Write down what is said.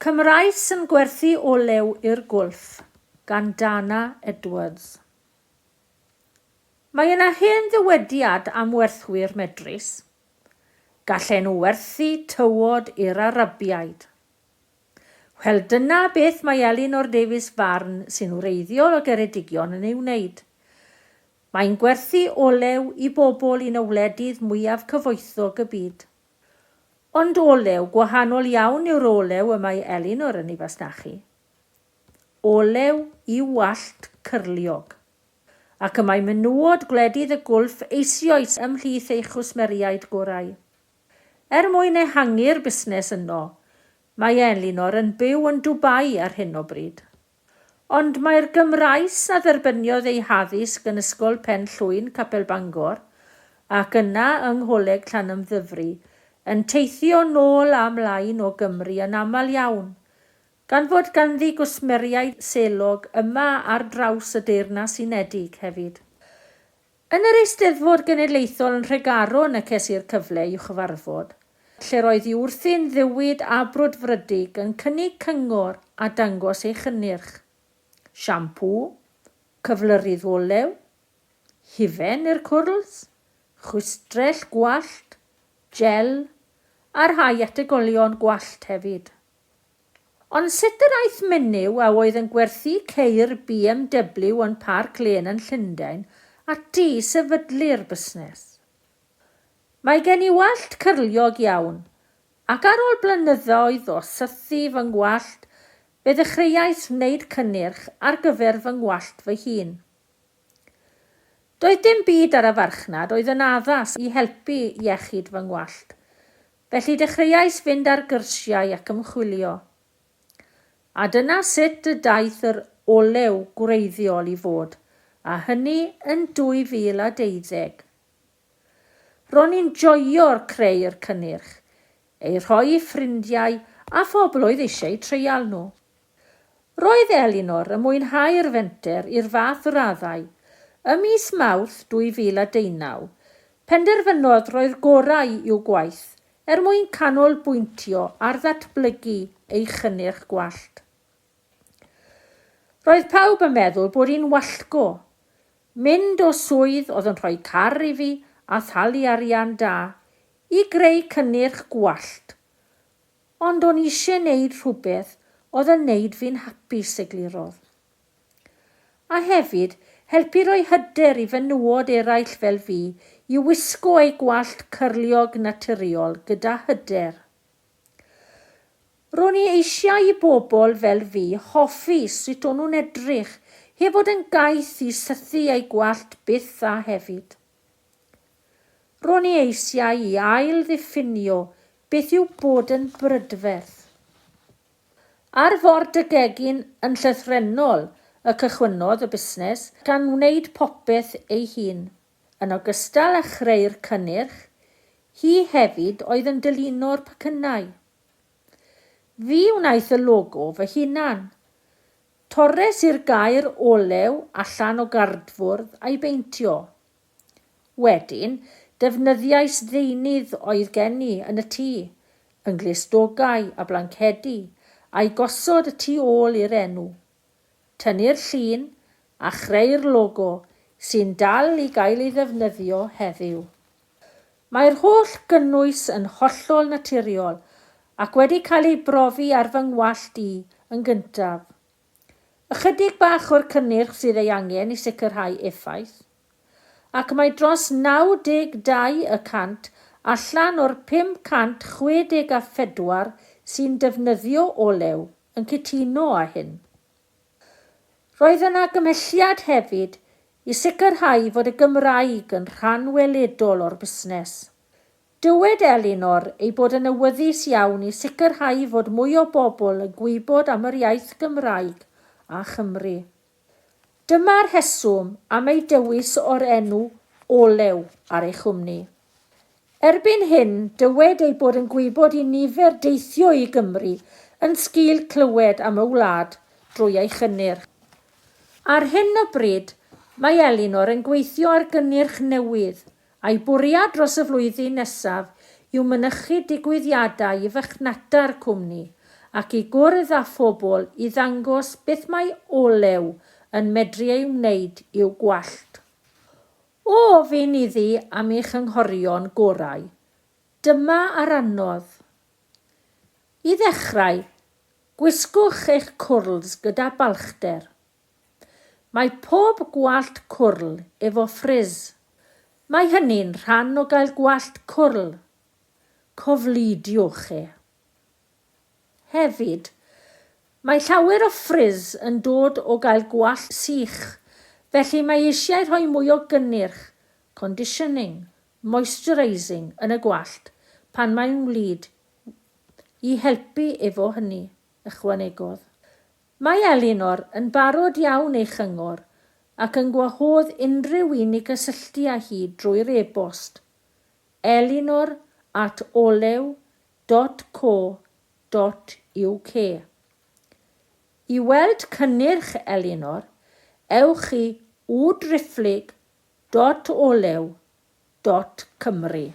Cymraes yn gwerthu olew i'r Gwlff gan Dana Edwards. Mae yna hen ddywediad am werthwyr medrus. Gallen nhw werthu tywod i'r Arabiaid. Wel dyna beth mae Elinor Davies Farn sy'n wreiddiol o Geredigion yn ei wneud. Mae'n gwerthu olew i bobl un o wledydd mwyaf cyfoethog y byd. Ond olew gwahanol iawn yw'r olew y mae Elinor yn ei fasnachu. Olew i wallt cyrliog. Ac y mae menywod gwledydd y Gwlff eisioes ymhlith ei chwsmeriaid gorau. Er mwyn ehangu'r busnes yno, mae Elinor yn byw yn Dubai ar hyn o bryd. Ond mae'r Gymraes a dderbyniodd ei haddysg yn Ysgol Pen Llwyn, Capel Bangor, ac yna yng Ngholeg Llanymddyfri, yn teithio nôl a mlaen o Gymru yn aml iawn, gan fod ganddi gwsmeriaid selog yma ar draws y Deyrnas Unedig hefyd. Yn yr Eisteddfod Genedlaethol yn Nhregaron y ces i'r cyfle i'w chyfarfod, lle'r oedd hi wrthi'n ddiwyd a brwdfrydig yn cynnig cyngor a dangos ei chynnyrch. Siampŵ, cyflyrydd olew, hufen i'r cwrls, chwistrell gwallt, gel, a rhai ategolion gwallt hefyd. Ond sut yr aeth menyw a oedd yn gwerthu ceir BMW yn Park Lane yn Llundain ati i sefydlu'r busnes? Mae gen i wallt cyrliog iawn, ac ar ôl blynyddoedd o sythu fy ngwallt fe ddechreuais wneud cynnyrch ar gyfer fy ngwallt fy hun. Doedd dim byd ar y farchnad oedd yn addas i helpu iechyd fy ngwallt, Felly dechreuais fynd ar gyrsiau ac ymchwilio. A dyna sut y daeth yr olew gwreiddiol i fod, a hynny yn 2012. Ro'n i'n joio'r creu'r cynnyrch, eu rhoi i ffrindiau a phobl oedd eisiau treial nhw. Roedd Elinor yn mwynhau'r fenter i'r fath raddau, ym mis Mawrth 2019, penderfynodd roi'r gorau i'w gwaith er mwyn canolbwyntio ar ddatblygu ei chynnyrch gwallt. Roedd pawb yn meddwl bod hi'n wallgo, mynd o swydd oedd yn rhoi car i fi a thalu arian da, i greu cynnyrch gwallt Ond o'n isie neud rhwbeth o'dd yn neud fi'n hapus, eglurodd. A hefyd, helpu roi hyder i fenywod eraill fel fi i wisgo eu gwallt cyrliog naturiol gyda hyder. Ro'n i eisiau i bobl fel fi hoffi sut o'n nhw'n edrych, heb fod yn gaeth i sythu eu gwallt byth a hefyd. Ro'n i eisiau i ail-ddiffinio beth yw bod yn brydferth. Ar ford y gegin yn llythrennol y cychwynnodd y busnes, gan wneud popeth ei hun. Yn ogystal â chreu'r cynnyrch, hi hefyd oedd yn dylunio'r pecynnau. Fi wnaeth y logo fy hunan. Torres i'r gair olew allan o gardfwrdd a'i beintio. Wedyn, defnyddiais ddeunydd oedd gen i yn y tŷ, yn glustogau a blancedi, a'u gosod y tu ôl i'r enw. Tynnu'r llun, a chreu'r logo, sy'n dal i gael ei ddefnyddio heddiw. Mae'r holl gynnwys yn hollol naturiol ac wedi cael ei brofi ar fy ngwallt i yn gyntaf. Ychydig bach o'r cynnyrch sydd ei angen i sicrhau effaith, ac mae dros 92 y cant allan o'r 564 sy'n defnyddio olew yn cytuno â hyn. Roedd yna gymhelliad hefyd i sicrhau fod y Gymraeg yn rhan weledol o'r busnes. Dywed Elinor ei bod yn awyddus iawn i sicrhau fod mwy o bobl yn gwybod am yr iaith Gymraeg a Chymru. Dyma'r rheswm am ei dewis o'r enw Olew ar ei chwmni. Erbyn hyn, dywed ei bod yn gwybod i nifer deithio i Gymru yn sgil clywed am y wlad drwy ei chynnyrch. Ar hyn o bryd, mae Elinor yn gweithio ar gynnyrch newydd A'i bwriad dros y flwyddyn nesaf yw mynychu digwyddiadau i farchnata'r cwmni ac i gwrdd â phobl i ddangos beth mae olew yn medru ei wneud i'w gwallt. O ofyn iddi am ei chynghorion gorau, dyma a rannodd. I ddechrau, gwisgwch eich cwrls gyda balchder. Mae pob gwallt cwrl efo ffriz. Mae hynny'n rhan o gael gwallt cwrl. Cofleidiwch e. Hefyd, mae llawer o ffriz yn dod o gael gwallt sych, felly mae eisiau rhoi mwy o gynnyrch, conditioning, moisturising yn y gwallt pan mae'n wlyd i helpu efo hynny, ychwanegodd. Mae Elinor yn barod iawn ei chyngor ac yn gwahodd unrhyw un i gysylltu â hi drwy'r e-bost, elinor at olew dot co dot uk. I weld cynnyrch Elinor, ewch i wwdriphlyg dot olew dot cymru.